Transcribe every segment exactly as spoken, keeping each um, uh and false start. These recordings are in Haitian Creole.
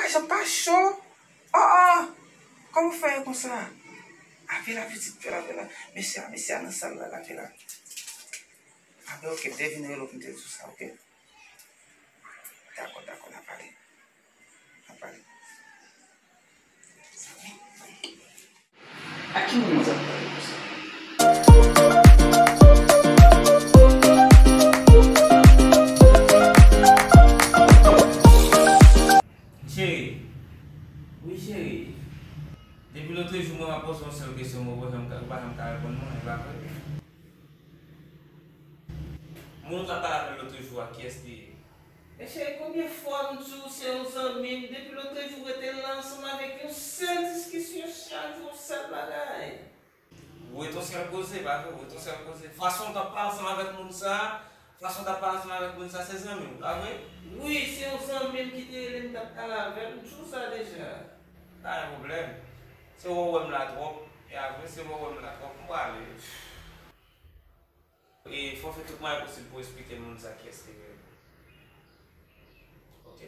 Sa pa cho? Oh, oh! Kòman w fè konsa? Lave la, pitit, fè lave la. Mesye a, mesye a nan sal la, lave la. Apre, oke, m te vin rele w pou m te di w sa, oke? Dakò, dakò, n a pale. N a pale. A ki moun mwen t ap pale konsa? Cheri. Wi, cheri. Depi lotrejou, mwen, m ap poze yon sèl kesyon, mwen, ou pa janm ka, ou pa janm ka reponn mwen, e pa vre? Moun ou t ap pale avè l lotrejou a, kiyès li ye? Men cheri, konbyen fwa m di w se yon zanmi m? Depi lotrejou, w rete la ansanm avèk yon sèl diskisyon, chak jou yon sèl bagay. Ou rete yon sèl koze, pa vre? Ou rete yon sèl koze. Fason w t ap pale ansanm avèk moun sa, fason w t ap pale ansanm avèk moun sa, se zanmi w, pa vre? Wi, se yon zanmi m ki te rele m, t ap pale avè l, m di w sa deja. Pa gen pwoblèm. Se wè w wè m la twòp, e apre, se wè w wè m la twòp, m prale. E fò w fè tout mwayen posib pou w esplike moun sa kiyès li ye. Oke.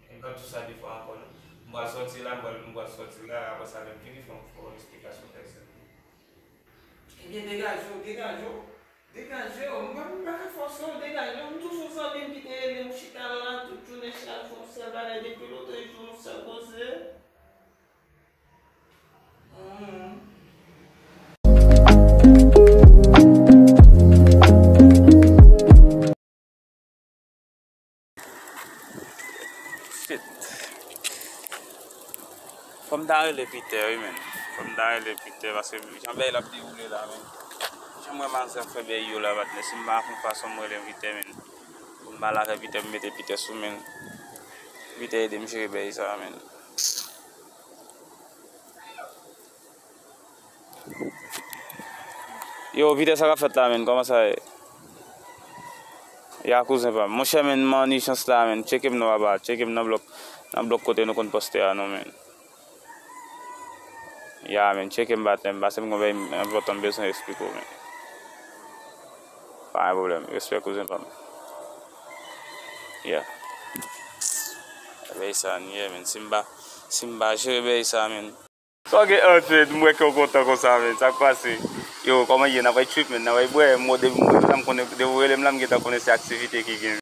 E m p ap di w sa de fwa ankò, non. M pral sòti la, m pral, m pral sòti la, apre sa, lè m vini, fò, fò w ban m esplikasyon pèsonèl. Ebyen, degaje w, degaje w. Degaje w, m pa, m pa ka fòse w, degaje w. M toujou zanmi m ki te rele m chita la, tout jounen, chak jou, yon sèl bagay, depi lotrejou, yon sèl koze. Shit. Fò m ta rele Peter, wi, men. Fò m ta rele Peter, paske jan bèy la ap dewoule la, men. Jan mwen manzè ap fè bèy yo la, patnè. Si m pa fè yon fason, m rele Peter, men. Pou m pale avè Peter, m mete Peter sou men. Peter ede m jere bèy sa, men. Yo, Peter, sa k ap fèt la, men? Kòman sa ye? Ya, kouzen pa m. Monchè, men, m an ijans la, men. Tcheke m non, papa. Tcheke m nan blòk, nan blòk kote nou konn poste a non, men. Ya, men, tcheke m, patnè m, paske m gon bèy enpòtan m bezwen eksplike w, men. Pa gen pwoblèm. Respè, kouzen pa m. Ya. Bèy sa n ye, men. Si m pa, si m pa jere bèy sa, men. Sa w gen antre, m wè ke w kontan konsa, men. Sa k pase? Yo, kòman ye? N ap bay trip, men. N ap bay bwè. M, depi m rele w la, m konnen, depi w rele m la, m gentan konnen se aktivite ki gen.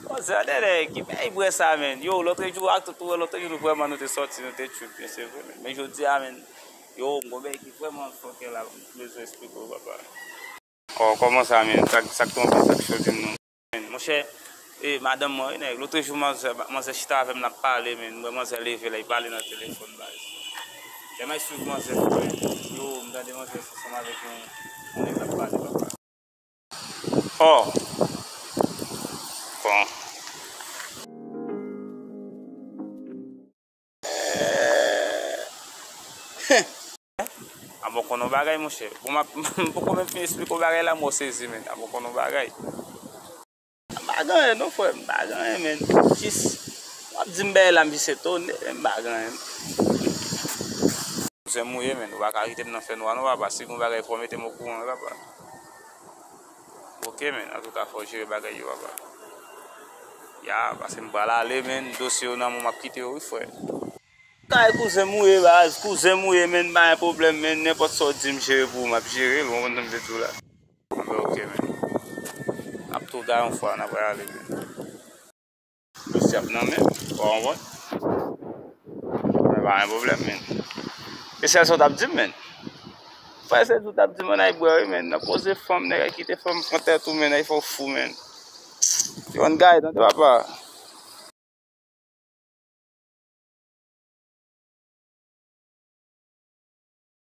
Bon, se andedan ki bay bwè sa, men. Yo, lòtrejou, ak tout, lòtrejou, nou vrèman, nou te sòti, nou te trip, men se vre, men. Men jodi a, men, yo, m gon bèy ki vrèman fòkè la, m bezwen eksplike w, papa. Oh, kòman sa, men? Sa, sa k tonbe, sa k cho, di m non. Men, monchè, e, madanm mwen, wi, nèg. Lòtrejou, manzè, manzè chita avè m, n ap pale, men. M wè manzè leve la, li pale nan telefòn, baz. Lè m al swiv manzè, frè, yo, m tande manzè ansanm avèk yon, yon nèg l ap pale, papa. Oh! Bon. A bon, konnen yon bagay, monchè. Bon, m ap, m poko menm fin esplike w bagay la, mwen sezi, men. A bon, konnen yon bagay. M pa gen anyen, non, frè. M pa gen anyen, men. Jis, w ap di m bagay la, m jis etone, men m pa gen anyen. Kouzen m ou ye, men. Ou pa ka kite m nan fènwa, non, papa. Si gen yon bagay, fò w mete m okouran, wi, papa. Oke, men. Antouka, fò w jere bagay yo, papa. Ya, paske m pral ale, men. Dosye yo nan men w, m ap kite yo, wi, frè. Kay kouzen m ou ye, baz, kouzen m ou ye, men, pa gen pwoblèm, men, nenpòt sa w di m jere pou ou, m ap jere l, ou konprann sa m vle di w la? Anben, oke, men. N ap tou gade yon fwa, n ap rale, men. Dosye ap nan men m, ou konprann? Men pa gen pwoblèm, men. E sèl sa w t ap di m, men. Frè, se sa w t ap di m, ann al bwè, wi, men. Nan koze fanm, nèg, al kite fanm pran tèt ou, men, al fè w fou, men. Yo, ann gade, tande, papa.